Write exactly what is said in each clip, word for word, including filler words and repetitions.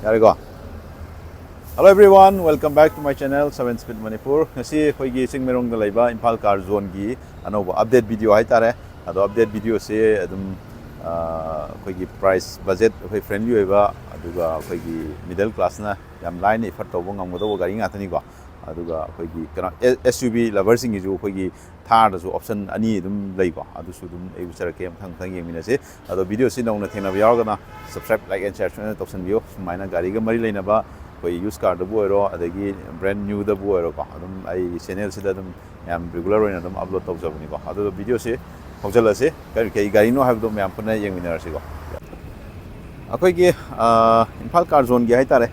ꯌꯥꯔꯦꯀꯣ? Hello everyone, welcome back to my channel, Seven Speed Manipur. ꯉꯁꯤ ꯑꯩꯈꯣꯏꯒꯤ ꯆꯤꯡꯃꯩꯔꯣꯡꯗ ꯂꯩꯕ ꯏꯝꯐꯥꯜ ꯀꯥꯔ ꯖꯣꯟꯒꯤ ꯑꯅꯧꯕ ꯑꯞꯗꯦꯠ ꯚꯤꯗꯤꯑꯣ ꯍꯥꯏꯇꯥꯔꯦ꯫ ꯑꯗꯣ ꯑꯞꯗꯦꯠ ꯚꯤꯗꯤꯑꯣꯁꯦ ꯑꯗꯨꯝ, ꯑ, ꯑꯩꯈꯣꯏꯒꯤ ꯄ꯭ꯔꯥꯏꯁ ꯕꯖꯦꯠ ꯑꯩꯈꯣꯏ ꯐ꯭ꯔꯦꯟꯂꯤ ꯑꯣꯏꯕ, ꯑꯗꯨꯒ ꯑꯩꯈꯣꯏꯒꯤ ꯃꯤꯗꯜ ꯀ꯭ꯂꯥꯁꯅ ꯌꯥꯝ ꯂꯥꯏꯅ ꯑꯦꯐꯔꯠ ꯇꯧꯕ ꯉꯝꯒꯗꯧꯕ ꯒꯥꯔꯤ ꯉꯥꯛꯇꯅꯤꯀꯣ꯫ ꯑꯗꯨꯒ ꯑꯩꯈꯣꯏꯒꯤ ꯀꯩꯅꯣ, ꯑꯦꯁ ꯌꯨ ꯚꯤ ꯂꯚꯔꯁꯤꯡꯒꯤꯁꯨ ꯑꯩꯈꯣꯏꯒꯤ ꯊꯥꯔꯗꯁꯨ ꯑꯣꯞꯁꯟ ꯑꯅꯤ ꯑꯗꯨꯝ ꯂꯩꯀꯣ꯫ ꯑꯗꯨꯁꯨ ꯑꯗꯨꯝ ꯑꯩ ꯎꯠꯆꯔꯛꯀꯦ, ꯃꯊꯪ ꯃꯊꯪ ꯌꯦꯡꯃꯤꯟꯅꯁꯦ꯫ ꯑꯗꯣ ꯚꯤꯗꯤꯑꯣꯁꯤ ꯅꯧꯅ ꯊꯦꯡꯅꯕ ꯌꯥꯎꯔꯒꯅ subscribe, like and share ꯁꯣꯏꯗꯅ ꯇꯧꯁꯟꯕꯤꯌꯨ꯫ ꯁꯨꯃꯥꯏꯅ ꯒꯥꯔꯤꯒ ꯃꯔꯤ ꯂꯩꯅꯕ ꯑꯩꯈꯣꯏ ꯌꯨꯁ ꯀꯥꯔꯗꯕꯨ ꯑꯣꯏꯔꯣ, ꯑꯗꯒꯤ ꯕ꯭ꯔꯦꯟ ꯅ꯭ꯌꯨꯗꯕꯨ ꯑꯣꯏꯔꯣꯀꯣ, ꯑꯗꯨꯝ ꯑꯩ ꯆꯦꯅꯦꯜꯁꯤꯗ ꯑꯗꯨꯝ ꯌꯥꯝ ꯔꯤꯒꯨꯂꯔ ꯑꯣꯏꯅ ꯑꯗꯨꯝ ꯑꯞꯂꯣꯗ ꯇꯧꯖꯕꯅꯤꯀꯣ꯫ ꯑꯗꯨꯒ ꯚꯤꯗꯤꯑꯣꯁꯤ ꯍꯧꯖꯤꯜꯂꯁꯤ꯫ ꯀꯔꯤ ꯀꯔꯤ ꯒꯥꯔꯤꯅꯣ ꯍꯥꯏꯕꯗꯣ ꯃꯌꯥꯝ ꯄꯨꯟꯅ ꯌꯦꯡꯃꯤꯟꯅꯔꯁꯤꯀꯣ꯫ ꯑꯩꯈꯣꯏꯒꯤ, ꯑ, ꯏꯝꯐꯥꯜ ꯀꯥꯔ ꯖꯣꯟꯒꯤ ꯍꯥꯏꯇꯥꯔꯦ,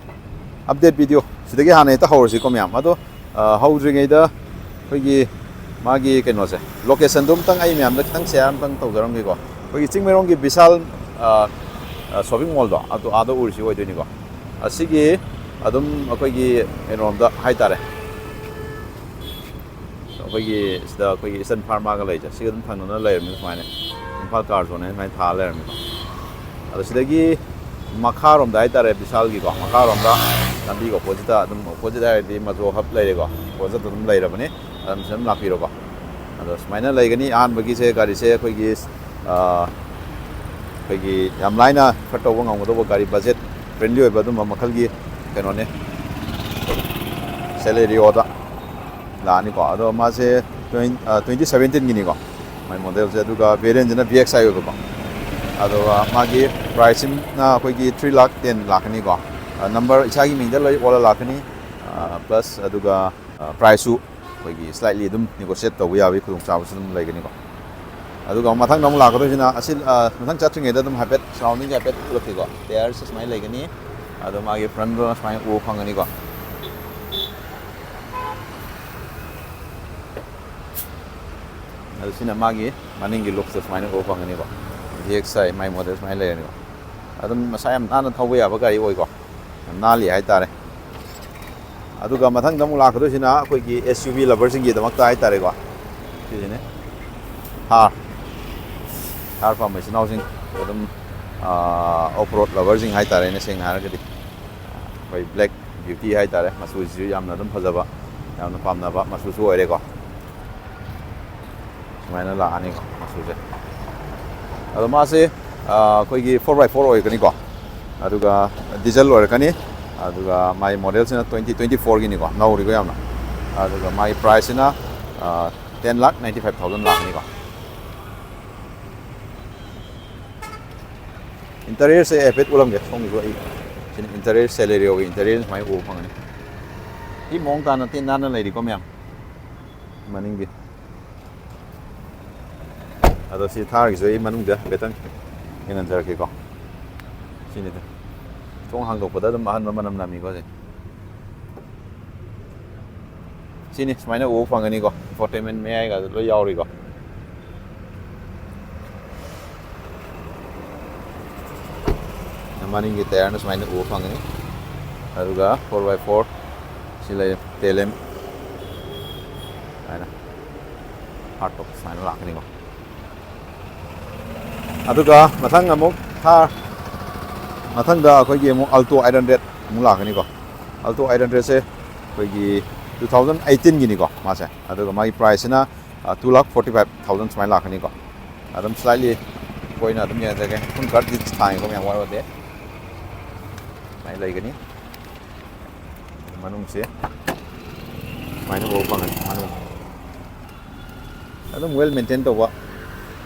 ꯑꯞꯗꯦꯠ ꯚꯤꯗꯤꯑꯣ ꯁꯤꯗꯒꯤ ꯍꯥꯟꯅ ꯍꯦꯛꯇ ꯍꯧꯔꯁꯤꯀꯣ ꯃꯌꯥꯝ꯫ ꯑꯗꯣ, ꯑ, ꯍꯧꯗ꯭ꯔꯤꯉꯩꯗ ꯑꯩꯈꯣꯏꯒꯤ ꯃꯥꯒꯤ ꯀꯩꯅꯣꯁꯦ, ꯂꯣꯀꯦꯁꯟꯗꯣ ꯑꯝꯇꯪ ꯑꯩ ꯃꯌꯥꯝꯗ ꯈꯤꯇꯪ ꯁꯤꯌꯥꯔ ꯑꯝꯇꯪ ꯇꯧꯖꯔꯝꯒꯦꯀꯣ꯫ ꯑꯩꯈꯣꯏꯒꯤ ꯆꯤꯡꯃꯩꯔꯣꯡꯒꯤ ꯕꯤꯁꯥꯜ, ꯑ, ꯑ, ꯁꯣꯞꯄꯤꯡ ꯃꯣꯜꯗꯣ, ꯑꯗꯣ ꯑꯥꯗ ꯎꯔꯤꯁꯤ ꯑꯣꯏꯗꯣꯏꯅꯤꯀꯣ꯫ ꯑꯁꯤꯒꯤ ꯑꯗꯨꯝ ꯑꯩꯈꯣꯏꯒꯤ ꯀꯩꯅꯣꯔꯣꯝꯗ ꯍꯥꯏꯇꯥꯔꯦ, ꯑꯩꯈꯣꯏꯒꯤ ꯁꯤꯗ ꯑꯩꯈꯣꯏꯒꯤ ꯏꯁꯇꯔꯟ ꯐꯥꯔꯃꯥꯒ ꯂꯩꯁꯦ, ꯁꯤꯒ ꯑꯗꯨꯝ ꯊꯪꯅꯅ ꯂꯩꯔꯕꯅꯤ ꯁꯨꯃꯥꯏꯅ, ꯏꯝꯐꯥꯜ ꯀꯥꯔ ꯖꯣꯟ ꯍꯥꯏꯅ ꯁꯨꯃꯥꯏꯅ ꯊꯥꯔ ꯂꯩꯔꯕꯅꯤꯀꯣ꯫ ꯑꯗꯣ ꯁꯤꯗꯒꯤ ꯃꯈꯥꯔꯣꯝꯗ ꯍꯥꯏꯇꯥꯔꯦ, ꯕꯤꯁꯥꯜꯒꯤꯀꯣ, ꯃꯈꯥꯔꯣꯝꯗ ꯂꯝꯕꯤꯒꯤ ꯑꯣꯄꯣꯖꯤꯠꯇ ꯑꯗꯨꯝ, ꯑꯣꯄꯣꯖꯤꯠ ꯍꯥꯏꯔꯗꯤ ꯃꯖꯣ ꯍꯕ ꯂꯩꯔꯦꯀꯣ, ꯑꯣꯄꯣꯖꯤꯠꯇ ꯑꯗꯨꯝ ꯂꯩꯔꯕꯅꯤ꯫ ꯑꯗꯨꯝ ꯁꯤꯗ ꯑꯗꯨꯝ ꯂꯥꯛꯄꯤꯔꯣꯀꯣ꯫ ꯑꯗꯣ ꯁꯨꯃꯥꯏꯅ ꯂꯩꯒꯅꯤ꯫ ꯑꯍꯥꯟꯕꯒꯤꯁꯦ ꯒꯥꯔꯤꯁꯦ ꯑꯩꯈꯣꯏꯒꯤ, ꯑ, ꯑꯩꯈꯣꯏꯒꯤ ꯌꯥꯝ ꯂꯥꯏꯅ ꯈꯔ ꯇꯧꯕ ꯉꯝꯒꯗꯧꯕ ꯒꯥꯔꯤ, ꯕꯖꯦꯠ ꯐ꯭ꯔꯦꯟꯂꯤ ꯑꯣꯏꯕ ꯑꯗꯨꯝꯕ ꯃꯈꯜꯒꯤ ꯀꯩꯅꯣꯅꯦ, ꯁꯦꯂꯦꯔꯤꯑꯣꯗ ꯂꯥꯛꯑꯅꯤꯀꯣ꯫ ꯑꯗꯣ ꯃꯥꯁꯦ twenty, ꯑ, twenty seventeenꯒꯤꯅꯤꯀꯣ, ꯃꯥꯏ ꯃꯣꯗꯦꯜꯁꯦ꯫ ꯑꯗꯨꯒ ꯚꯦꯔꯤꯌꯟꯁꯤꯅ ꯚꯤ ꯑꯦꯛꯁ ꯑꯥꯏ ꯑꯣꯏꯕꯀꯣ꯫ ꯑꯗꯨꯒ ꯃꯥꯒꯤ ꯄ꯭ꯔꯥꯏꯁꯁꯤꯅ ꯑꯩꯈꯣꯏꯒꯤ three lakh ten ꯂꯥꯛꯀꯅꯤꯀꯣ꯫ ꯑ, ꯅꯝꯕꯔ ꯏꯁꯥꯒꯤ ꯃꯤꯡꯗ ꯂꯣꯏ ꯑꯣꯜꯂ ꯂꯥꯛꯀꯅꯤ꯫ ꯑ, ꯄ꯭ꯂꯁ ꯑꯗꯨꯒ, ꯑ, ꯄ꯭ꯔꯥꯏꯁꯁꯨ ꯑꯩꯈꯣꯏꯒꯤ ꯁ꯭ꯂꯥꯏꯠꯂꯤ ꯑꯗꯨꯝ ꯅꯦꯒꯣꯁꯤꯌꯦꯠ ꯇꯧꯕ ꯌꯥꯕꯒꯤ ꯈꯨꯗꯣꯡꯆꯥꯕꯁꯨ ꯑꯗꯨꯝ ꯂꯩꯒꯅꯤꯀꯣ꯫ ꯑꯗꯨꯒ ꯃꯊꯪꯗ ꯑꯃꯨꯛ ꯂꯥꯛꯀꯗꯣꯏꯁꯤꯅ ꯑꯁꯤ, ꯑ, ꯃꯊꯪ ꯆꯠꯇ꯭ꯔꯤꯉꯩꯗ ꯑꯗꯨꯝ ꯍꯥꯏꯐꯦꯠ ꯁꯔꯥꯎꯟꯗꯤꯡꯁꯦ ꯍꯥꯏꯐꯦꯠ ꯎꯠꯂꯛꯀꯦꯀꯣ꯫ ꯇꯌꯥꯔꯁꯦ ꯁꯨꯃꯥꯏꯅ ꯂꯩꯒꯅꯤ꯫ ꯑꯗꯣ ꯃꯥꯒꯤ ꯐ꯭ꯔꯟꯗꯣ ꯁꯨꯃꯥꯏꯅ ꯎꯕ ꯐꯪꯒꯅꯤꯀꯣ꯫ ꯑꯗꯨ ꯁꯤꯅ ꯃꯥꯒꯤ ꯃꯅꯤꯡꯒꯤ ꯂꯨꯛꯁꯇ ꯁꯨꯃꯥꯏꯅ ꯎꯕ ꯐꯪꯒꯅꯤꯀꯣ꯫ ꯚꯤ ꯑꯦꯛꯁ ꯑꯥꯏ ꯃꯥꯏ ꯃꯣꯗꯦꯜ ꯁꯨꯃꯥꯏꯅ ꯂꯩꯔꯅꯤꯀꯣ꯫ ꯑꯗꯨꯝ ꯃꯁꯥ ꯌꯥꯝ ꯅꯥꯟꯅ ꯊꯧꯕ ꯌꯥꯕ ꯒꯥꯔꯤ ꯑꯣꯏꯀꯣ꯫ ꯌꯥꯝ ꯅꯥꯜꯂꯤ ꯍꯥꯏꯇꯥꯔꯦ꯫ ꯑꯗꯨꯒ ꯃꯊꯪꯗ ꯑꯃꯨꯛ ꯂꯥꯛꯀꯗꯣꯏꯁꯤꯅ ꯑꯩꯈꯣꯏꯒꯤ ꯑꯦꯁ ꯌꯨ ꯚꯤ ꯂꯚꯔꯁꯤꯡꯒꯤꯗꯃꯛꯇ ꯍꯥꯏꯇꯥꯔꯦꯀꯣ꯫ ꯁꯤꯁꯤꯅꯦ ꯊꯥꯔ꯫ ꯊꯥꯔ ꯄꯥꯝꯕ ꯏꯆꯤꯟ ꯏꯅꯥꯎꯁꯤꯡ ꯑꯗꯨꯝ, ꯑꯣꯐ ꯔꯣꯗ ꯂꯚꯔꯁꯤꯡ ꯍꯥꯏꯇꯥꯔꯦꯅꯦ, ꯁꯦꯡꯅ ꯍꯥꯏꯔꯒꯗꯤ꯫ ꯑꯩꯈꯣꯏ black beauty ꯍꯥꯏꯇꯥꯔꯦ, ꯃꯆꯨꯁꯤꯁꯨ ꯌꯥꯝꯅ ꯑꯗꯨꯝ ꯐꯖꯕ, ꯌꯥꯝꯅ ꯄꯥꯝꯅꯕ ꯃꯆꯨꯁꯨ ꯑꯣꯏꯔꯦꯀꯣ꯫ ꯁꯨꯃꯥꯏꯅ ꯂꯥꯛꯑꯅꯤꯀꯣ ꯃꯆꯨꯁꯦ꯫ ꯑꯗꯣ ꯃꯥꯁꯦ, ꯑ, ꯑꯩꯈꯣꯏꯒꯤ four by four ꯑꯣꯏꯒꯅꯤꯀꯣ꯫ ꯑꯗꯨꯒ diesel ꯑꯣꯏꯔꯛꯀꯅꯤ꯫ ꯑꯗꯨꯒ ꯃꯥꯒꯤ modelꯁꯤꯅ twenty twenty fourꯒꯤꯅꯤꯀꯣ, ꯅꯧꯔꯤꯀꯣ ꯌꯥꯝꯅ꯫ ꯑꯗꯨꯒ ꯃꯥꯒꯤ priceꯁꯤꯅ, ꯑ, ten lakh ninety five thousand ꯂꯥꯛꯀꯅꯤꯀꯣ꯫ Interiorꯁꯦ ꯍꯥꯏꯐꯦꯠ ꯎꯠꯂꯝꯒꯦ ꯁꯣꯝꯒꯤꯁꯨ꯫ ꯑꯩ ꯁꯤꯅ interior, Celerioꯒꯤ interior ꯁꯨꯃꯥꯏꯅ ꯎꯕ ꯐꯪꯒꯅꯤ꯫ ꯁꯤ ꯃꯑꯣꯡ ꯇꯥꯅ ꯇꯤꯟ ꯅꯥꯟꯅ ꯂꯩꯔꯤꯀꯣ ꯃꯌꯥꯝ꯫ ꯃꯅꯤꯡꯒꯤ꯫ ꯑꯗꯣ ꯁꯤ Tharꯒꯤꯁꯨ ꯑꯩ ꯃꯅꯨꯡꯗ ꯍꯥꯏꯐꯦꯠꯇꯪ ꯌꯦꯡꯍꯟꯖꯔꯛꯀꯦꯀꯣ꯫ ꯁꯤꯅꯤꯗ꯫ ꯊꯣꯡ ꯍꯥꯡꯗꯣꯛꯄꯗ ꯑꯗꯨꯝ ꯑꯍꯟꯕ ꯃꯅꯝ ꯅꯝꯃꯤꯀꯣ ꯁꯦ꯫ ꯁꯤꯅꯤ, ꯁꯨꯃꯥꯏꯅ ꯎꯕ ꯐꯪꯒꯅꯤꯀꯣ꯫ Infotainment ꯃꯌꯥꯏꯒꯗꯣ ꯂꯣꯏ ꯌꯥꯎꯔꯤꯀꯣ꯫ ꯃꯅꯤꯡꯒꯤ tyreꯅ ꯁꯨꯃꯥꯏꯅ ꯎꯕ ꯐꯪꯒꯅꯤ꯫ ꯑꯗꯨꯒ four by four ꯁꯤ ꯂꯩꯔꯦ, tail lamp ꯁꯨꯃꯥꯏꯅ hardtop ꯁꯨꯃꯥꯏꯅ ꯂꯥꯛꯀꯅꯤꯀꯣ꯫ ꯑꯗꯨꯒ ꯃꯊꯪ ꯑꯃꯨꯛ Thar, ꯃꯊꯪꯗ ꯑꯩꯈꯣꯏꯒꯤ ꯑꯃꯨꯛ Alto eight hundred ꯑꯃꯨꯛ ꯂꯥꯛꯀꯅꯤꯀꯣ꯫ Alto eight hundredꯁꯦ ꯑꯩꯈꯣꯏꯒꯤ two thousand eighteenꯒꯤꯅꯤꯀꯣ ꯃꯥꯁꯦ꯫ ꯑꯗꯨꯒ ꯃꯥꯒꯤ priceꯁꯤꯅ, ꯑ, two lakh forty five thousand ꯁꯨꯃꯥꯏꯅ ꯂꯥꯛꯀꯅꯤꯀꯣ꯫ ꯑꯗꯨꯝ slightly ꯑꯩꯈꯣꯏꯅ ꯑꯗꯨꯝ ꯌꯦꯡꯖꯒꯦ꯫ Full guard ꯊꯥꯡꯉꯤꯀꯣ ꯃꯌꯥꯝ, ꯋꯥꯔꯧꯗꯦ꯫ ꯁꯨꯃꯥꯏꯅ ꯂꯩꯒꯅꯤ꯫ ꯃꯅꯨꯡꯁꯦ ꯁꯨꯃꯥꯏꯅ ꯎꯕ ꯐꯪꯒꯅꯤ꯫ ꯃꯅꯨꯡ ꯑꯗꯨꯝ well maintain ꯇꯧꯕ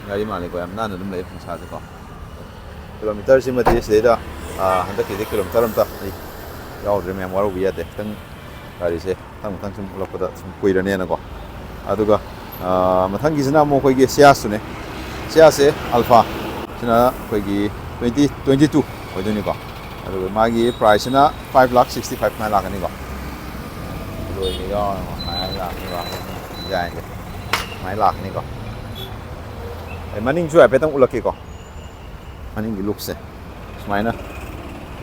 ꯒꯥꯔꯤ ꯃꯥꯜꯂꯤꯀꯣ, ꯌꯥꯝ ꯅꯥꯟꯅ ꯑꯗꯨꯝ ꯂꯩ ꯃꯁꯥꯁꯦꯀꯣ꯫ Kilometerꯁꯤꯃꯗꯤ ꯁꯤꯗꯩꯗ, ꯑꯥ, ꯍꯟꯗꯛꯀꯤꯗꯤ kilometer ꯑꯝꯇ ꯑꯩ ꯌꯥꯎꯗ꯭ꯔꯦ ꯃꯌꯥꯝ, ꯋꯥꯔꯧꯕꯤ ꯌꯥꯗꯦ꯫ ꯈꯤꯇꯪ ꯒꯥꯔꯤꯁꯦ ꯃꯊꯪ ꯃꯊꯪ ꯁꯨꯝ ꯎꯠꯂꯛꯄꯗ ꯁꯨꯝ ꯀꯨꯏꯔꯅꯦꯅꯀꯣ꯫ ꯑꯗꯨꯒ, ꯑꯥ, ꯃꯊꯪꯒꯤꯁꯤꯅ ꯑꯃꯨꯛ ꯑꯩꯈꯣꯏꯒꯤ Ciazꯇꯨꯅꯦ꯫ Ciazꯁꯦ Alpha, ꯁꯤꯅ ꯑꯩꯈꯣꯏꯒꯤ twenty twenty two ꯑꯣꯏꯗꯣꯏꯅꯤꯀꯣ꯫ ꯑꯗꯨꯒ ꯃꯥꯒꯤ priceꯁꯤꯅ five lakh sixty five ꯁꯨꯃꯥꯏꯅ ꯂꯥꯛꯀꯅꯤꯀꯣ꯫ ꯑꯗꯨ ꯑꯣꯏꯒꯦ ꯌꯥꯎꯔꯒ ꯁꯨꯃꯥꯏꯅ ꯂꯥꯛꯀꯅꯤꯀꯣ꯫ Designꯁꯦ ꯁꯨꯃꯥꯏꯅ ꯂꯥꯛꯀꯅꯤꯀꯣ꯫ ꯑꯩ ꯃꯅꯤꯡꯁꯨ ꯍꯥꯏꯐꯦꯠꯇꯪ ꯎꯠꯂꯛꯀꯦꯀꯣ꯫ ꯃꯅꯤꯡꯒꯤ lookꯁꯦ ꯁꯨꯃꯥꯏꯅ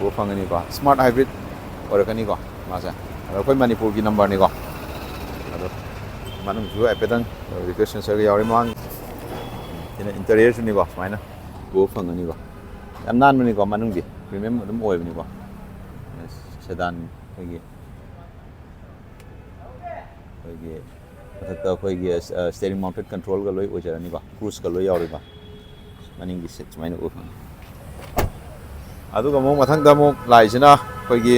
ꯎꯕ ꯐꯪꯒꯅꯤꯀꯣ꯫ Smart hybrid ꯑꯣꯏꯔꯛꯀꯅꯤꯀꯣ ꯃꯥꯁꯦ꯫ ꯑꯗꯣ ꯑꯩꯈꯣꯏ ꯃꯅꯤꯄꯨꯔꯒꯤ numberꯅꯤꯀꯣ꯫ ꯑꯗꯣ ꯃꯅꯨꯡꯁꯨ ꯍꯥꯏꯐꯦꯠꯇꯪ request sensorꯒ ꯌꯥꯎꯔꯤ꯫ ꯃꯃꯥꯡ ꯁꯤꯅ interiorꯁꯨꯅꯤꯀꯣ, ꯁꯨꯃꯥꯏꯅ ꯎꯕ ꯐꯪꯒꯅꯤꯀꯣ꯫ ꯌꯥꯝ ꯅꯥꯟꯕꯅꯤꯀꯣ ꯃꯅꯨꯡꯗꯤ, premium ꯑꯗꯨꯝ ꯑꯣꯏꯕꯅꯤꯀꯣ꯫ ꯁꯦꯗꯥꯟ ꯑꯩꯈꯣꯏꯒꯤ ꯑꯩꯈꯣꯏꯒꯤ ꯃꯊꯛꯇ ꯑꯩꯈꯣꯏꯒꯤ ꯁ꯭ꯇꯦꯔꯤꯡ ꯃꯥꯎꯟꯇꯦꯠ ꯀꯟꯇ꯭ꯔꯣꯜꯒ ꯂꯣꯏ ꯑꯣꯏꯖꯔꯅꯤꯀꯣ, ꯀ꯭ꯔꯨꯖꯀ ꯂꯣꯏ ꯌꯥꯎꯔꯤꯕ ꯃꯅꯤꯡꯒꯤ ꯁꯤꯠ ꯁꯨꯃꯥꯏꯅ ꯎꯕ ꯐꯪꯉꯤ꯫ ꯑꯗꯨꯒ ꯑꯃꯨꯛ ꯃꯊꯪꯗ ꯑꯃꯨꯛ ꯂꯥꯛꯏꯁꯤꯅ ꯑꯩꯈꯣꯏꯒꯤ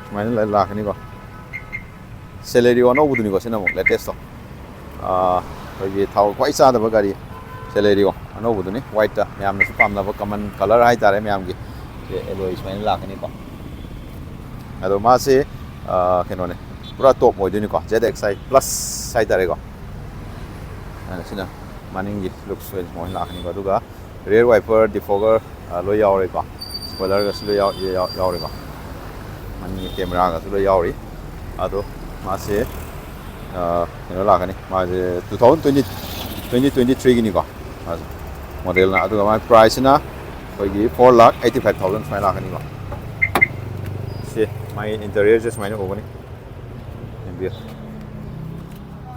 ꯁꯨꯃꯥꯏꯅ ꯂꯥꯛꯀꯅꯤꯀꯣ꯫ ꯁꯦꯂꯦꯔꯤꯑꯣ ꯑꯅꯧꯕꯗꯨꯅꯤꯀꯣ, ꯁꯤꯅ ꯑꯃꯨꯛ ꯂꯦꯇꯦꯁꯇꯣ꯫ ꯑꯩꯈꯣꯏꯒꯤ ꯊꯥꯎ ꯈ꯭ꯋꯥꯏ ꯆꯥꯗꯕ ꯒꯥꯔꯤ ꯁꯦꯂꯦꯔꯤꯑꯣ ꯑꯅꯧꯕꯗꯨꯅꯤ, ꯋꯥꯏꯠꯇ ꯃꯌꯥꯝꯅꯁꯨ ꯄꯥꯝꯅꯕ ꯀꯃꯟ ꯀꯂꯔ ꯍꯥꯏꯇꯥꯔꯦ ꯃꯌꯥꯝꯒꯤ꯫ ꯑꯦꯂꯣꯏ ꯁꯨꯃꯥꯏꯅ ꯂꯥꯛꯀꯅꯤꯀꯣ꯫ ꯑꯗꯣ ꯃꯥꯁꯦ ꯀꯩꯅꯣꯅꯦ, ꯄꯨꯔꯥ ꯇꯣꯞ ꯑꯣꯏꯗꯣꯏꯅꯤꯀꯣ, ꯖꯦꯠ ꯑꯦꯛꯁ ꯑꯥꯏ ꯄ꯭ꯂꯁ ꯍꯥꯏꯇꯥꯔꯦꯀꯣ꯫ ꯑꯗꯨꯅ ꯁꯤꯅ ꯃꯅꯤꯡꯒꯤ ꯂꯨꯛꯁ ꯑꯣꯏꯅ ꯁꯨꯃꯥꯏꯅ ꯂꯥꯛꯀꯅꯤꯀꯣ꯫ ꯑꯗꯨꯒ ꯔꯤꯌꯔ ꯋꯥꯏꯄꯔ, ꯗꯤꯐꯣꯒꯔ ꯂꯣꯏ ꯌꯥꯎꯔꯦꯀꯣ, ꯁ꯭ꯄꯣꯏꯂꯔꯒꯁꯨ ꯂꯣꯏ ꯌꯥꯎꯔꯦꯀꯣ꯫ ꯃꯅꯤꯡꯒꯤ ꯀꯦꯃꯦꯔꯥꯒꯁꯨ ꯂꯣꯏ ꯌꯥꯎꯔꯤ꯫ ꯑꯗꯣ ꯃꯥꯁꯦ ꯀꯩꯅꯣ ꯂꯥꯛꯀꯅꯤ, ꯃꯥꯁꯦ two thousand twenty twenty twenty ꯊ꯭ꯔꯤꯒꯤꯅꯤꯀꯣ ꯃꯥꯁꯦ ꯃꯣꯗꯦꯜꯅ꯫ ꯑꯗꯨꯒ ꯃꯥꯒꯤ ꯄ꯭ꯔꯥꯏꯁꯁꯤꯅ ꯑꯩꯈꯣꯏꯒꯤ four lakh eighty five thousand ꯁꯨꯃꯥꯏꯅ ꯂꯥꯛꯀꯅꯤꯀꯣ꯫ ꯁꯤ ꯃꯥꯒꯤ ꯏꯟꯇꯔꯤꯌꯔꯁꯦ ꯁꯨꯃꯥꯏꯅ ꯎꯒꯅꯤ, ꯌꯦꯡꯕꯤꯌꯨ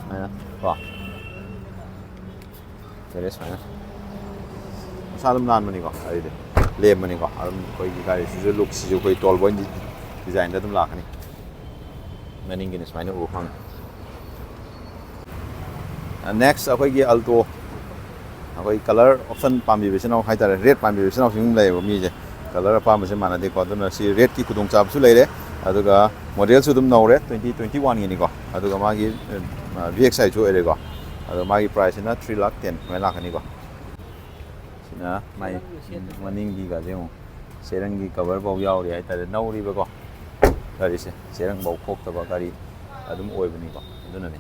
ꯁꯨꯃꯥꯏꯅ ꯀꯣ꯫ ꯇꯦꯔꯦꯁ ꯁꯨꯃꯥꯏꯅ ꯃꯁꯥ ꯑꯗꯨꯝ ꯅꯥꯟꯕꯅꯤꯀꯣ, ꯑꯩꯗꯤ ꯂꯦꯝꯕꯅꯤꯀꯣ꯫ ꯑꯗꯨꯝ ꯑꯩꯈꯣꯏꯒꯤ ꯒꯥꯔꯤꯁꯤꯁꯨ ꯂꯨꯛꯁꯤꯁꯨ ꯑꯩꯈꯣꯏ ꯇꯣꯜ ꯕꯣꯏ ꯗꯤꯖꯥꯏꯟꯗ ꯑꯗꯨꯝ ꯂꯥꯛꯀꯅꯤ꯫ ꯃꯅꯤꯡꯒꯤꯅ ꯁꯨꯃꯥꯏꯅ ꯎꯕ ꯐꯪꯉꯤ꯫ ꯅꯦꯛꯁ ꯑꯩꯈꯣꯏꯒꯤ ꯑꯜꯇꯣ, ꯑꯩꯈꯣꯏ ꯀꯂꯔ ꯑꯣꯞꯁꯟ ꯄꯥꯝꯕꯤꯕ ꯏꯆꯤꯟ ꯏꯅꯥꯎ ꯍꯥꯏꯇꯥꯔꯦ, ꯔꯦꯠ ꯄꯥꯝꯕꯤꯕ ꯏꯆꯤꯟ ꯏꯅꯥꯎꯁꯤꯡ ꯂꯩꯌꯦꯕ ꯃꯤꯁꯦ꯫ ꯀꯂꯔ ꯑꯄꯥꯝꯕꯁꯦ ꯃꯥꯟꯅꯗꯦꯀꯣ, ꯑꯗꯨꯅ ꯁꯤ ꯔꯦꯠꯀꯤ ꯈꯨꯗꯣꯡꯆꯥꯕꯁꯨ ꯂꯩꯔꯦ꯫ ꯑꯗꯨꯒ ꯃꯣꯗꯦꯜꯁꯨ ꯑꯗꯨꯝ ꯅꯧꯔꯦ, ꯇ꯭ꯋꯦꯟꯇꯤ ꯇ꯭ꯋꯦꯟꯇꯤ ꯋꯥꯟꯒꯤꯅꯤꯀꯣ꯫ ꯑꯗꯨꯒ ꯃꯥꯒꯤ ꯚꯤ ꯑꯦꯛꯁ ꯑꯥꯏꯁꯨ ꯑꯣꯏꯔꯦꯀꯣ꯫ ꯑꯗꯣ ꯃꯥꯒꯤ ꯄ꯭ꯔꯥꯏꯁꯁꯤꯅ ꯊ꯭ꯔꯤ ꯂꯥꯛ ꯇꯦꯟ ꯁꯨꯃꯥꯏꯅ ꯂꯥꯛꯀꯅꯤꯀꯣ꯫ ꯁꯤꯅ ꯃꯥꯏ ꯃꯅꯤꯡꯒꯤꯒꯁꯦ ꯌꯦꯡꯉꯨ, ꯆꯦꯔꯪꯒꯤ ꯀꯕꯔ ꯐꯥꯎ ꯌꯥꯎꯔꯤ ꯍꯥꯏꯇꯥꯔꯦ, ꯅꯧꯔꯤꯕꯀꯣ꯫ ꯒꯥꯔꯤꯁꯦ ꯆꯦꯔꯪ ꯐꯥꯎ ꯈꯣꯛꯇꯕ ꯒꯥꯔꯤ ꯑꯗꯨꯝ ꯑꯣꯏꯕꯅꯤꯀꯣ꯫ ꯑꯗꯨꯅꯅꯦ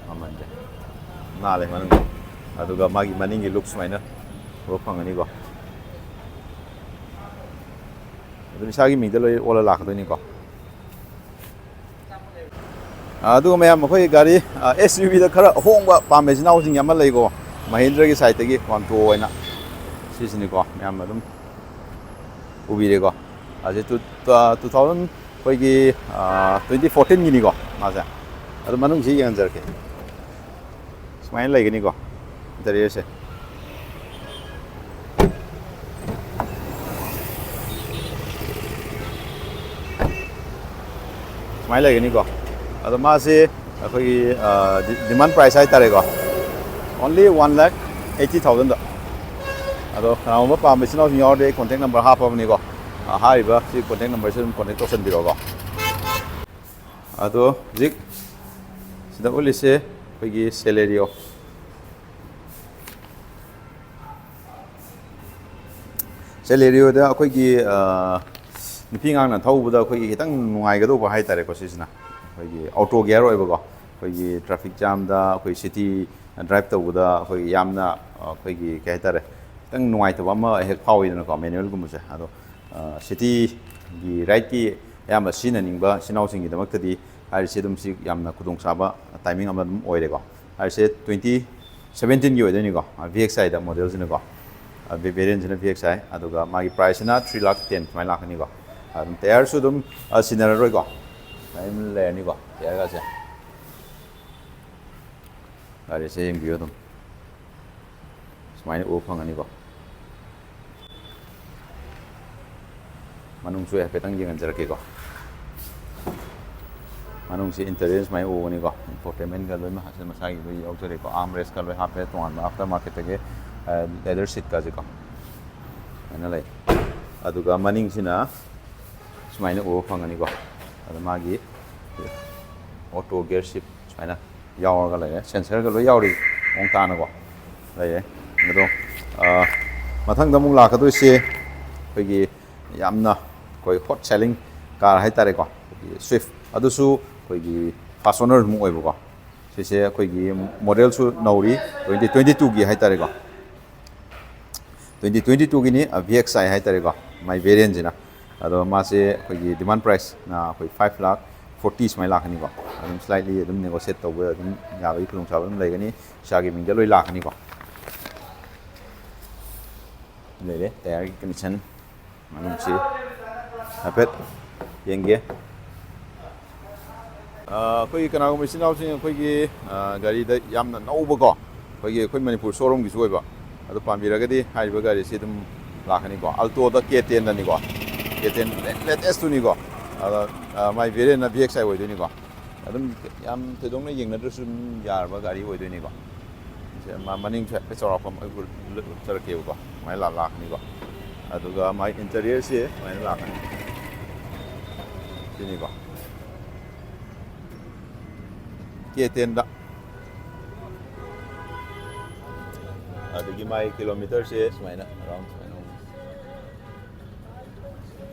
ꯃꯃꯜꯁꯦ ꯅꯥꯜꯂꯦ ꯃꯅꯨꯡꯗ꯫ ꯑꯗꯨꯒ ꯃꯥꯒꯤ ꯃꯅꯤꯡꯒꯤ ꯂꯨꯛ ꯁꯨꯃꯥꯏꯅ ꯎꯕ ꯐꯪꯒꯅꯤꯀꯣ꯫ ꯑꯗꯨꯝ ꯏꯁꯥꯒꯤ ꯃꯤꯡꯗ ꯂꯣꯏ ꯑꯣꯜꯂ ꯂꯥꯛꯀꯗꯣꯏꯅꯤꯀꯣ꯫ ꯑꯗꯨꯒ ꯃꯌꯥꯝ, ꯑꯩꯈꯣꯏ ꯒꯥꯔꯤ ꯑꯦꯁ ꯌꯨ ꯚꯤꯗ ꯈꯔ ꯑꯍꯣꯡꯕ ꯄꯥꯝꯕ ꯏꯆꯤꯟ ꯏꯅꯥꯎꯁꯤꯡ ꯑꯃ ꯂꯩꯀꯣ, ꯃꯍꯤꯟꯗ꯭ꯔꯒꯤ ꯁꯥꯏꯠꯇꯒꯤ ꯀ꯭ꯋꯥꯟꯇ꯭ꯔꯣ ꯑꯣꯏꯅ꯫ ꯁꯤꯁꯤꯅꯤꯀꯣ ꯃꯌꯥꯝ ꯑꯗꯨꯝ ꯎꯕꯤꯔꯦꯀꯣ꯫ ꯑꯁꯤ ꯇꯨ ꯇꯨ ꯊꯥꯎꯖꯟ ꯑꯩꯈꯣꯏꯒꯤ ꯇ꯭ꯋꯦꯟꯇꯤ ꯐꯣꯔꯇꯤꯟꯒꯤꯅꯤꯀꯣ ꯃꯥꯁꯦ꯫ ꯑꯗꯨ ꯃꯅꯨꯡꯁꯤ ꯌꯦꯡꯍꯟꯖꯔꯛꯀꯦ꯫ ꯁꯨꯃꯥꯏꯅ ꯂꯩꯒꯅꯤꯀꯣ ꯏꯟꯇꯔꯤꯌꯔꯁꯦ꯫ ꯁꯨꯃꯥꯏꯅ ꯂꯩꯒꯅꯤꯀꯣ꯫ ꯑꯗꯣ ꯃꯥꯁꯦ ꯑꯩꯈꯣꯏꯒꯤ ꯗꯤꯃꯥꯟ ꯄ꯭ꯔꯥꯏꯁ ꯍꯥꯏꯇꯥꯔꯦꯀꯣ, only one lakh eighty thousand꯫ ꯑꯗꯣ ꯀꯅꯥꯒꯨꯝꯕ ꯄꯥꯝꯕ ꯏꯆꯤꯟ ꯏꯅꯥꯎꯁꯤꯡ ꯌꯥꯎꯔꯗꯤ ꯑꯩ ꯀꯣꯟꯇꯦꯛ ꯅꯝꯕꯔ ꯍꯥꯞꯄꯕꯅꯤꯀꯣ꯫ ꯑ, ꯍꯥꯏꯔꯤꯕ ꯁꯤ ꯀꯣꯟꯇꯦꯛ ꯅꯝꯕꯔꯁꯤ ꯑꯗꯨꯝ ꯀꯣꯟꯇꯦꯛ ꯇꯧꯁꯟꯕꯤꯔꯣꯀꯣ꯫ ꯑꯗꯣ ꯍꯧꯖꯤꯛ ꯁꯤꯗ ꯎꯠꯂꯤꯁꯦ ꯑꯩꯈꯣꯏꯒꯤ Celerio꯫ Celerioꯗ ꯑꯩꯈꯣꯏꯒꯤ, ꯑ, ꯅꯨꯄꯤ ꯑꯉꯥꯡꯅ ꯊꯧꯕꯗ ꯑꯩꯈꯣꯏꯒꯤ ꯈꯤꯇꯪ ꯅꯨꯡꯉꯥꯏꯒꯗꯧꯕ ꯍꯥꯏꯇꯥꯔꯦꯀꯣ꯫ ꯁꯤꯁꯤꯅ ꯑꯩꯈꯣꯏꯒꯤ auto gear ꯑꯣꯏꯕꯀꯣ꯫ ꯑꯩꯈꯣꯏꯒꯤ traffic jamꯗ, ꯑꯩꯈꯣꯏ city drive ꯇꯧꯕꯗ ꯑꯩꯈꯣꯏꯒꯤ ꯌꯥꯝꯅ, ꯑ, ꯑꯩꯈꯣꯏꯒꯤ ꯀꯩ ꯍꯥꯏꯇꯥꯔꯦ, ꯈꯤꯇꯪ ꯅꯨꯡꯉꯥꯏꯇꯕ ꯑꯃ ꯍꯦꯛ ꯐꯥꯎꯋꯤꯗꯅꯀꯣ, manualꯒꯨꯝꯕꯁꯦ꯫ ꯑꯗꯣ, ꯑ, cityꯒꯤ rideꯀꯤ ꯑꯌꯥꯝꯕ ꯁꯤꯖꯤꯟꯅꯅꯤꯡꯕ ꯏꯆꯤꯟ ꯏꯅꯥꯎꯁꯤꯡꯒꯤꯗꯃꯛꯇꯗꯤ ꯍꯥꯏꯔꯤꯁꯦ ꯑꯗꯨꯝ ꯁꯤ ꯌꯥꯝꯅ ꯈꯨꯗꯣꯡꯆꯥꯕ timing ꯑꯃ ꯑꯗꯨꯝ ꯑꯣꯏꯔꯦꯀꯣ꯫ ꯍꯥꯏꯔꯤꯁꯦ twenty seventeenꯒꯤ ꯑꯣꯏꯗꯣꯏꯅꯤꯀꯣ, VXIꯗ modelꯁꯤꯅꯀꯣ꯫ ꯑ, variantꯁꯤꯅ VXI, ꯑꯗꯨꯒ ꯃꯥꯒꯤ priceꯁꯤꯅ three lakh ten ꯁꯨꯃꯥꯏꯅ ꯂꯥꯛꯀꯅꯤꯀꯣ꯫ ꯑꯗꯨꯝ tyreꯁꯨ ꯑꯗꯨꯝ, ꯑ, ꯁꯤꯟꯅꯔꯔꯣꯏꯀꯣ, ꯑꯗꯨꯝ ꯂꯩꯔꯅꯤꯀꯣ tyreꯒꯁꯦ꯫ ꯒꯥꯔꯤꯁꯦ ꯌꯦꯡꯕꯤꯌꯨ ꯑꯗꯨꯝ꯫ ꯁꯨꯃꯥꯏꯅ ꯎꯕ ꯐꯪꯒꯅꯤꯀꯣ꯫ ꯃꯅꯨꯡꯁꯨ ꯍꯥꯏꯐꯦꯠꯇꯪ ꯌꯦꯡꯍꯟꯖꯔꯛꯀꯦꯀꯣ꯫ ꯃꯅꯨꯡꯁꯤ interior ꯁꯨꯃꯥꯏꯅ ꯎꯒꯅꯤꯀꯣ꯫ Infotainmentꯀ ꯂꯣꯏꯅꯃꯛ ꯃꯁꯥꯒꯤ ꯂꯣꯏ ꯌꯥꯎꯖꯔꯦꯀꯣ꯫ Armrestꯀ ꯂꯣꯏ ꯍꯥꯞꯄꯦ꯫ ꯇꯣꯉꯥꯟꯕ after marketꯇꯒꯤ, ꯑ, leather seatꯀꯁꯦꯀꯣ꯫ ꯁꯨꯃꯥꯏꯅ ꯂꯩ꯫ ꯑꯗꯨꯒ ꯃꯅꯤꯡꯁꯤꯅ ꯁꯨꯃꯥꯏꯅ ꯎꯕ ꯐꯪꯒꯅꯤꯀꯣ꯫ ꯑꯗ ꯃꯥꯒꯤ auto gear shift ꯁꯨꯃꯥꯏꯅ ꯌꯥꯎꯔꯒ ꯂꯩꯔꯦ꯫ Sensorꯒ ꯂꯣꯏ ꯌꯥꯎꯔꯤ ꯃꯑꯣꯡ ꯇꯥꯅꯀꯣ ꯂꯩꯔꯦ꯫ ꯑꯗꯣ, ꯑ, ꯃꯊꯪꯗ ꯑꯃꯨꯛ ꯂꯥꯛꯀꯗꯣꯏꯁꯦ ꯑꯩꯈꯣꯏꯒꯤ ꯌꯥꯝꯅ ꯑꯩꯈꯣꯏ hot selling car ꯍꯥꯏꯇꯥꯔꯦꯀꯣ, ꯑꯩꯈꯣꯏꯒꯤ Swift꯫ ꯑꯗꯨꯁꯨ ꯑꯩꯈꯣꯏꯒꯤ first owner ꯑꯃꯨꯛ ꯑꯣꯏꯕꯀꯣ꯫ ꯁꯤꯁꯦ ꯑꯩꯈꯣꯏꯒꯤ modelꯁꯨ ꯅꯧꯔꯤ, twenty twenty twoꯒꯤ ꯍꯥꯏꯇꯥꯔꯦꯀꯣ꯫ Twenty twenty twoꯒꯤꯅꯤ, ꯑ, VXI ꯍꯥꯏꯇꯥꯔꯦꯀꯣ, ꯃꯥꯏ variantꯁꯤꯅ꯫ ꯑꯗꯣ ꯃꯥꯁꯦ ꯑꯩꯈꯣꯏꯒꯤ demand priceꯅ ꯑꯩꯈꯣꯏ five lakh forty ꯁꯨꯃꯥꯏꯅ ꯂꯥꯛꯀꯅꯤꯀꯣ꯫ ꯑꯗꯨꯝ slightly ꯑꯗꯨꯝ negotiate ꯇꯧꯕ ꯑꯗꯨꯝ ꯌꯥꯕꯒꯤ ꯈꯨꯗꯣꯡꯆꯥꯕ ꯑꯗꯨꯝ ꯂꯩꯒꯅꯤ꯫ ꯏꯁꯥꯒꯤ ꯃꯤꯡꯗ ꯂꯣꯏ ꯂꯥꯛꯀꯅꯤꯀꯣ꯫ ꯂꯩꯔꯦ, tyreꯒꯤ condition꯫ ꯃꯅꯨꯡꯁꯤ ꯍꯥꯏꯐꯦꯠ ꯌꯦꯡꯒꯦ꯫ ꯑ, ꯑꯩꯈꯣꯏꯒꯤ ꯀꯅꯥꯒꯨꯝꯕ ꯏꯆꯤꯟ ꯏꯅꯥꯎꯁꯤꯡ ꯑꯩꯈꯣꯏꯒꯤ, ꯑ, ꯒꯥꯔꯤꯗ ꯌꯥꯝꯅ ꯅꯧꯕꯀꯣ, ꯑꯩꯈꯣꯏꯒꯤ, ꯑꯩꯈꯣꯏ ꯃꯅꯤꯄꯨꯔ showroomꯒꯤꯁꯨ ꯑꯣꯏꯕ, ꯑꯗꯨ ꯄꯥꯝꯕꯤꯔꯒꯗꯤ ꯍꯥꯏꯔꯤꯕ ꯒꯥꯔꯤꯁꯤ ꯑꯗꯨꯝ ꯂꯥꯛꯀꯅꯤꯀꯣ꯫ Altoꯗ K tenꯗꯅꯤꯀꯣ, K ten latestꯇꯨꯅꯤꯀꯣ꯫ ꯑꯗꯣ, ꯑ, ꯃꯥꯏ ꯚꯦꯔꯤꯌꯦꯟꯅ ꯚꯤ ꯑꯦꯛꯁ ꯑꯥꯏ ꯑꯣꯏꯗꯣꯏꯅꯤꯀꯣ꯫ ꯑꯗꯨꯝ ꯌꯥꯝ ꯊꯣꯏꯗꯣꯛꯅ ꯌꯦꯡꯅꯗ꯭ꯔꯁꯨ ꯑꯗꯨꯝ ꯌꯥꯔꯕ ꯒꯥꯔꯤ ꯑꯣꯏꯗꯣꯏꯅꯤꯀꯣ꯫ ꯁꯦ, ꯃꯥ ꯃꯅꯤꯡꯁꯨ ꯍꯥꯏꯐꯦꯠ ꯆꯥꯎꯔꯥꯛꯄ ꯑꯃ ꯑꯩ ꯎꯠ-, ꯎꯠꯆꯔꯛꯀꯦꯕꯀꯣ꯫ ꯁꯨꯃꯥꯏꯅ ꯂꯥ-, ꯂꯥꯛꯀꯅꯤꯀꯣ꯫ ꯑꯗꯨꯒ ꯃꯥꯏ ꯏꯟꯇꯔꯤꯌꯔꯁꯦ ꯁꯨꯃꯥꯏꯅ ꯂꯥꯛꯀꯅꯤ꯫ ꯁꯤꯅꯤꯀꯣ꯫ ꯀꯦ ꯇꯦꯟꯗ꯫ ꯑꯗꯒꯤ ꯃꯥꯒꯤ ꯀꯤꯂꯣꯃꯤꯇꯔꯁꯦ ꯁꯨꯃꯥꯏꯅ, around ꯁꯨꯃꯥꯏꯅ ꯑꯣꯏꯅꯤ꯫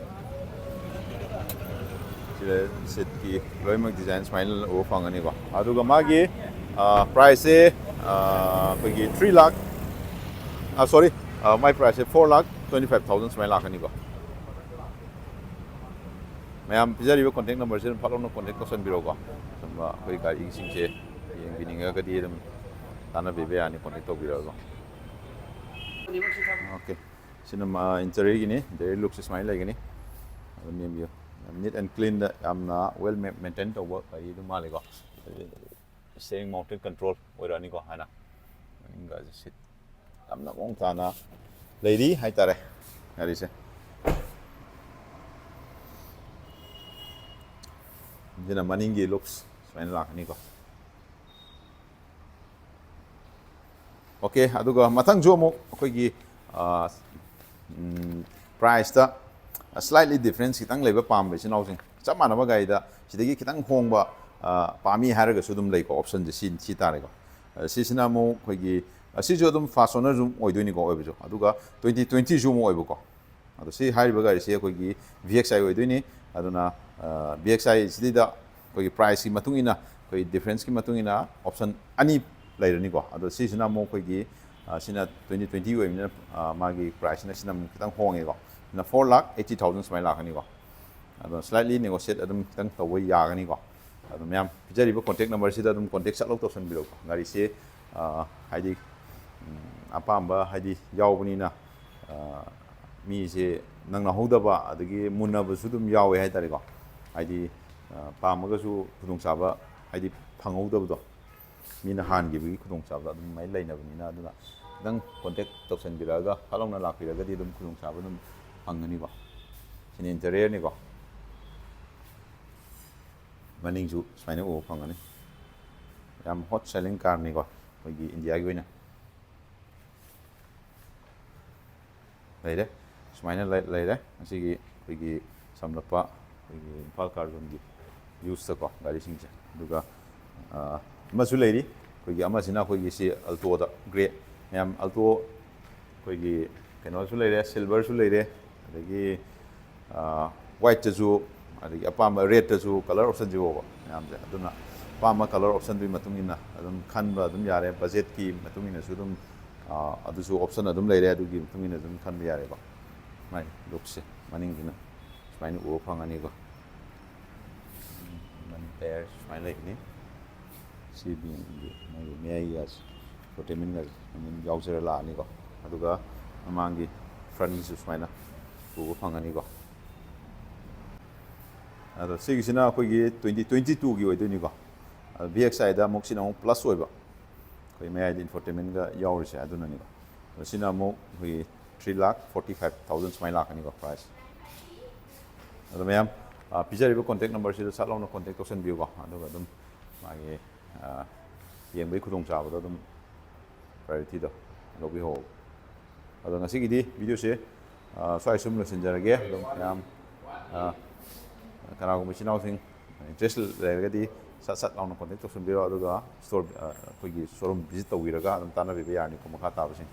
ꯁꯤꯗ ꯁꯤꯠꯀꯤ ꯂꯣꯏꯅꯃꯛ ꯗꯤꯖꯥꯏꯟ ꯁꯨꯃꯥꯏꯅ ꯎꯕ ꯐꯪꯒꯅꯤꯀꯣ꯫ ꯑꯗꯨꯒ ꯃꯥꯒꯤ, ꯑ, ꯄ꯭ꯔꯥꯏꯁꯁꯦ, ꯑ, ꯑꯩꯈꯣꯏꯒꯤ three lakh, ꯑ, sorry, ꯑ, ꯃꯥꯏ ꯄ꯭ꯔꯥꯏꯁꯁꯦ four lakh twenty five thousand ꯁꯨꯃꯥꯏꯅ ꯂꯥꯛꯀꯅꯤꯀꯣ꯫ ꯃꯌꯥꯝ ꯄꯤꯖꯔꯤꯕ ꯀꯣꯟꯇꯦꯛ ꯅꯝꯕꯔꯁꯤꯗ ꯑꯗꯨꯝ ꯐꯠ ꯂꯥꯎꯅ ꯀꯣꯟꯇꯦꯛ ꯇꯧꯁꯟꯕꯤꯔꯣꯀꯣ꯫ ꯑꯗꯨꯝ ꯑꯩꯈꯣꯏ ꯒꯥꯔꯤꯁꯤꯡꯁꯦ ꯌꯦꯡꯕꯤꯅꯤꯡꯉꯒꯗꯤ ꯑꯗꯨꯝ ꯇꯥꯟꯅꯕꯤꯕ ꯌꯥꯅꯤ, ꯀꯣꯟꯇꯦꯛ ꯇꯧꯕꯤꯔꯒ꯫ ꯑꯣꯀꯦ, ꯁꯤꯅ ꯃꯥ-, ꯏꯟꯇꯔꯤꯌꯔꯒꯤꯅꯤ꯫ ꯏꯟꯇꯔꯤꯌꯔ ꯂꯨꯛꯁꯦ ꯁꯨꯃꯥꯏꯅ ꯂꯩꯒꯅꯤ, ꯑꯗꯨꯝ ꯌꯦꯡꯕꯤꯌꯨ꯫ ꯌꯥꯝ ꯅꯤꯠ ꯑꯦꯟ ꯀ꯭ꯂꯤꯟꯗ ꯌꯥꯝꯅ ꯋꯦꯜ ꯃꯦꯟꯇꯦꯟ ꯇꯧꯕ ꯒꯥꯔꯤ ꯑꯗꯨꯝ ꯃꯥꯜꯂꯤꯀꯣ꯫ ꯁ꯭ꯇꯤꯌꯔꯤꯡ ꯃꯥꯎꯟꯇꯦꯗ ꯀꯟꯇ꯭ꯔꯣꯜ ꯑꯣꯏꯔꯛꯑꯅꯤꯀꯣ꯫ ꯍꯥꯏꯅ ꯃꯅꯤꯡꯒꯁꯦ ꯁꯤꯠ ꯌꯥꯝꯅ ꯃꯑꯣꯡ ꯇꯥꯅ ꯂꯩꯔꯤ ꯍꯥꯏꯇꯥꯔꯦ ꯒꯥꯔꯤꯁꯦ꯫ ꯁꯤꯅ ꯃꯅꯤꯡꯒꯤ ꯂꯨꯛꯁ ꯁꯨꯃꯥꯏꯅ ꯂꯥꯛꯀꯅꯤꯀꯣ꯫ ꯑꯣꯀꯦ, ꯑꯗꯨꯒ ꯃꯊꯪꯁꯨ ꯑꯃꯨꯛ ꯑꯩꯈꯣꯏꯒꯤ, ꯑ, ꯎꯝ, ꯄ꯭ꯔꯥꯏꯁꯇ slightly difference ꯈꯤꯇꯪ ꯂꯩꯕ ꯄꯥꯝꯕ ꯏꯆꯤꯟ ꯏꯅꯥꯎꯁꯤꯡ, ꯆꯞ ꯃꯥꯟꯅꯕ ꯒꯥꯔꯤꯗ ꯁꯤꯗꯒꯤ ꯈꯤꯇꯪ ꯍꯣꯡꯕ, ꯑ, ꯄꯥꯝꯃꯤ ꯍꯥꯏꯔꯒꯁꯨ ꯑꯗꯨꯝ ꯂꯩꯀꯣ, ꯑꯣꯞꯁꯟꯁꯦ ꯁꯤ, ꯁꯤ ꯇꯥꯔꯦꯀꯣ꯫ ꯑ, ꯁꯤꯁꯤꯅ ꯑꯃꯨꯛ ꯑꯩꯈꯣꯏꯒꯤ, ꯑ, ꯁꯤꯁꯨ ꯑꯗꯨꯝ ꯐꯥꯔꯁ ꯑꯣꯅꯔꯁꯨ ꯑꯣꯏꯗꯣꯏꯅꯤꯀꯣ, ꯑꯣꯏꯕꯁꯨ, ꯑꯗꯨꯒ twenty twentyꯁꯨ ꯑꯃꯨꯛ ꯑꯣꯏꯕꯀꯣ꯫ ꯑꯗꯣ ꯁꯤ ꯍꯥꯏꯔꯤꯕ ꯒꯥꯔꯤꯁꯤ ꯑꯩꯈꯣꯏꯒꯤ V X I ꯑꯣꯏꯗꯣꯏꯅꯤ꯫ ꯑꯗꯨꯅ, ꯑ, V X I ꯁꯤꯗ ꯑꯩꯈꯣꯏꯒꯤ ꯄ꯭ꯔꯥꯏꯁꯀꯤ ꯃꯇꯨꯡ ꯏꯟꯅ, ꯑꯩꯈꯣꯏꯒꯤ ꯗꯤꯐ꯭ꯔꯦꯟꯁꯀꯤ ꯃꯇꯨꯡ ꯏꯟꯅ ꯑꯣꯞꯁꯟ ꯑꯅꯤ ꯂꯩꯔꯅꯤꯀꯣ꯫ ꯑꯗꯣ ꯁꯤꯁꯤꯅ ꯑꯃꯨꯛ ꯑꯩꯈꯣꯏꯒꯤ, ꯑ, ꯁꯤꯅ twenty twenty ꯑꯣꯏꯕꯅꯤꯅ, ꯑ, ꯃꯥꯒꯤ ꯄ꯭ꯔꯥꯏꯁꯁꯤꯅ ꯁꯤꯅ ꯑꯃꯨꯛ ꯈꯤꯇꯪ ꯍꯣꯡꯉꯦꯀꯣ꯫ ꯁꯤꯅ four lakh eighty thousand ꯁꯨꯃꯥꯏꯅ ꯂꯥꯛꯀꯅꯤꯀꯣ꯫ ꯑꯗꯣ slightly negotiate ꯑꯗꯨꯝ ꯈꯤꯇꯪ ꯇꯧꯕ ꯌꯥꯒꯅꯤꯀꯣ꯫ ꯑꯗꯣ ꯃꯌꯥꯝ ꯄꯤꯖꯔꯤꯕ ꯀꯣꯟꯇꯦꯛ ꯅꯝꯕꯔꯁꯤꯗ ꯑꯗꯨꯝ ꯀꯣꯟꯇꯦꯛ ꯆꯠꯂꯧ ꯇꯧꯁꯟꯕꯤꯔꯣꯀꯣ꯫ ꯒꯥꯔꯤꯁꯦ, ꯑ, ꯍꯥꯏꯗꯤ, ꯎꯝ, ꯑꯄꯥꯝꯕ ꯍꯥꯏꯗꯤ ꯌꯥꯎꯕꯅꯤꯅ, ꯑ, ꯃꯤꯁꯦ ꯅꯪꯅꯍꯧꯗꯕ ꯑꯗꯒꯤ ꯃꯨꯟꯅꯕꯁꯨ ꯑꯗꯨꯝ ꯌꯥꯎꯋꯦ ꯍꯥꯏꯇꯥꯔꯦꯀꯣ꯫ ꯍꯥꯏꯗꯤ, ꯑ, ꯄꯥꯝꯃꯒꯁꯨ ꯈꯨꯗꯣꯡꯆꯥꯕ ꯍꯥꯏꯗꯤ ꯐꯪꯍꯧꯗꯕꯗꯣ꯫ ꯃꯤꯅ ꯍꯥꯟꯈꯤꯕꯒꯤ ꯈꯨꯗꯣꯡꯆꯥꯕꯗꯣ ꯑꯗꯨꯃꯥꯏꯅ ꯂꯩꯅꯕꯅꯤꯅ, ꯑꯗꯨꯅ ꯈꯤꯇꯪ ꯀꯣꯟꯇꯦꯛ ꯇꯧꯁꯟꯕꯤꯔꯛꯑꯒ ꯐꯠ ꯂꯥꯎꯅ ꯂꯥꯛꯄꯤꯔꯒꯗꯤ ꯑꯗꯨꯝ ꯈꯨꯗꯣꯡꯆꯥꯕ ꯑꯗꯨꯝ ꯐꯪꯒꯅꯤꯀꯣ꯫ ꯁꯤꯅ ꯏꯟꯇꯔꯤꯌꯔꯅꯤꯀꯣ꯫ ꯃꯅꯤꯡꯁꯨ ꯁꯨꯃꯥꯏꯅ ꯎꯕ ꯐꯪꯒꯅꯤ꯫ ꯌꯥꯝ ꯍꯣꯠ ꯁꯦꯂꯤꯡ ꯀꯥꯔꯅꯤꯀꯣ ꯑꯩꯈꯣꯏꯒꯤ ꯏꯟꯗꯤꯌꯥꯒꯤ ꯑꯣꯏꯅ꯫ ꯂꯩꯔꯦ꯫ ꯁꯨꯃꯥꯏꯅ ꯂꯩ- ꯂꯩꯔꯦ ꯉꯁꯤꯒꯤ ꯑꯩꯈꯣꯏꯒꯤ ꯁꯝꯂꯞꯄ ꯑꯩꯈꯣꯏꯒꯤ ꯏꯝꯐꯥꯜ ꯀꯥꯔ ꯖꯣꯟꯒꯤ ꯌꯨꯁꯇꯀꯣ ꯒꯥꯔꯤꯁꯤꯡꯁꯦ꯫ ꯑꯗꯨꯒ ꯑ, ꯑꯃꯁꯨ ꯂꯩꯔꯤ꯫ ꯑꯩꯈꯣꯏꯒꯤ ꯑꯃꯁꯤꯅ ꯑꯩꯈꯣꯏꯒꯤ ꯁꯤ ꯑꯜꯇꯣꯗ ꯒ꯭ꯔꯦ꯫ ꯃꯌꯥꯝ ꯑꯜꯇꯣ ꯑꯩꯈꯣꯏꯒꯤ ꯀꯩꯅꯣꯁꯨ ꯂꯩꯔꯦ, ꯁꯤꯜꯚꯔꯁꯨ ꯂꯩꯔꯦ, ꯑꯗꯒꯤ ꯋꯥꯏꯠꯇꯁꯨ, ꯑꯗꯒꯤ ꯑꯄꯥꯝꯕ ꯔꯦꯠꯇꯁꯨ ꯀꯂꯔ ꯑꯣꯞꯁꯟꯁꯤ ꯐꯥꯎꯕ ꯃꯌꯥꯝꯁꯦ꯫ ꯑꯗꯨꯅ ꯑꯄꯥꯝꯕ ꯀꯂꯔ ꯑꯣꯞꯁꯟꯗꯨꯒꯤ ꯃꯇꯨꯡ ꯏꯟꯅ ꯑꯗꯨꯝ ꯈꯟꯕ ꯑꯗꯨꯝ ꯌꯥꯔꯦ꯫ ꯕꯖꯦꯠꯀꯤ ꯃꯇꯨꯡ ꯏꯟꯅꯁꯨ ꯑꯗꯨꯝ ꯑ, ꯑꯗꯨꯁꯨ ꯑꯣꯞꯁꯟ ꯑꯗꯨꯝ ꯂꯩꯔꯦ꯫ ꯑꯗꯨꯒꯤ ꯃꯇꯨꯡ ꯏꯟꯅ ꯑꯗꯨꯝ ꯈꯟꯕ ꯌꯥꯔꯦꯀꯣ꯫ ꯃꯥꯏ ꯂꯨꯛꯁꯦ ꯃꯅꯤꯡꯁꯤꯅ ꯁꯨꯃꯥꯏꯅ ꯎꯕ ꯐꯪꯒꯅꯤꯀꯣ꯫ ꯃꯅꯤꯡ ꯇꯌꯥꯔ ꯁꯨꯃꯥꯏꯅ ꯂꯩꯒꯅꯤ꯫ ꯁꯤ ꯕꯤꯡꯒꯤ ꯃꯣꯏꯒꯤ ꯃꯌꯥꯏꯒꯤ ꯐꯣꯇꯦꯃꯤꯟꯒ ꯑꯗꯨꯝ ꯌꯥꯎꯖꯔ ꯂꯥꯛꯑꯅꯤꯀꯣ꯫ ꯑꯗꯨꯒ ꯃꯃꯥꯡꯒꯤ ꯐ꯭ꯔꯟꯒꯤꯁꯨ ꯁꯨꯃꯥꯏꯅ ꯎꯕ ꯐꯪꯒꯅꯤꯀꯣ꯫ ꯑꯗꯣ ꯁꯤꯒꯤꯁꯤꯅ ꯑꯩꯈꯣꯏꯒꯤ ꯇ꯭ꯋꯦꯟꯇꯤ ꯇ꯭ꯋꯦꯟꯇꯤ ꯇꯨꯒꯤ ꯑꯣꯏꯗꯣꯏꯅꯤꯀꯣ꯫ ꯑꯗꯣ ꯚꯤ ꯑꯦꯛꯁ ꯑꯥꯏꯗ ꯑꯃꯨꯛ ꯁꯤꯅ ꯑꯃꯨꯛ ꯄ꯭ꯂꯁ ꯑꯣꯏꯕ, ꯑꯩꯈꯣꯏ ꯃꯌꯥꯏꯗ ꯏꯟꯐꯣꯇꯦꯃꯦꯟꯒ ꯌꯥꯎꯔꯤꯁꯦ ꯑꯗꯨꯅꯅꯤꯀꯣ꯫ ꯑꯗꯣ ꯁꯤꯅ ꯑꯃꯨꯛ ꯑꯩꯈꯣꯏꯒꯤ ꯊ꯭ꯔꯤ ꯂꯥꯛ ꯐꯣꯔꯇꯤ ꯐꯥꯏꯚ ꯊꯥꯎꯖꯟ ꯁꯨꯃꯥꯏꯅ ꯂꯥꯛꯀꯅꯤꯀꯣ ꯄ꯭ꯔꯥꯏꯁ꯫ ꯑꯗꯣ ꯃꯌꯥꯝ, ꯑ, ꯄꯤꯖꯔꯤꯕ ꯀꯣꯟꯇꯦꯛ ꯅꯝꯕꯔꯁꯤꯗ ꯁꯠ ꯂꯥꯎꯅ ꯀꯣꯟꯇꯦꯛ ꯇꯧꯁꯟꯕꯤꯌꯨꯀꯣ꯫ ꯑꯗꯨꯒ ꯑꯗꯨꯝ ꯃꯥꯒꯤ, ꯑ, ꯌꯦꯡꯕꯒꯤ ꯈꯨꯗꯣꯡꯆꯥꯕꯗꯣ ꯑꯗꯨꯝ ꯄ꯭ꯔꯥꯏꯌꯣꯔꯤꯇꯤꯗꯣ ꯂꯧꯕꯤꯍꯧꯕ꯫ ꯑꯗꯣ ꯉꯁꯤꯒꯤꯗꯤ ꯚꯤꯗꯤꯑꯣꯁꯦ, ꯑ, ꯁ꯭ꯋꯥꯏ ꯁꯨꯝ ꯂꯣꯏꯁꯤꯟꯖꯔꯒꯦ꯫ ꯑꯗꯨꯝ ꯃꯌꯥꯝ, ꯑ, ꯀꯅꯥꯒꯨꯝꯕ ꯏꯆꯤꯟ ꯏꯅꯥꯎꯁꯤꯡ ꯏꯟꯇꯔꯦꯁ ꯂꯩꯔꯒꯗꯤ ꯁꯠ ꯁꯠ ꯂꯥꯎꯅ ꯀꯣꯟꯇꯦꯛ ꯇꯧꯁꯟꯕꯤꯔꯣ꯫ ꯑꯗꯨꯒ ꯁ꯭ꯇꯣꯔ, ꯑ, ꯑꯩꯈꯣꯏꯒꯤ ꯁꯣꯔꯨꯝ ꯚꯤꯖꯤꯠ ꯇꯧꯕꯤꯔꯒ ꯑꯗꯨꯝ ꯇꯥꯟꯅꯕꯤꯕ ꯌꯥꯔꯅꯤꯀꯣ ꯃꯈꯥ ꯇꯥꯕꯁꯤꯡ꯫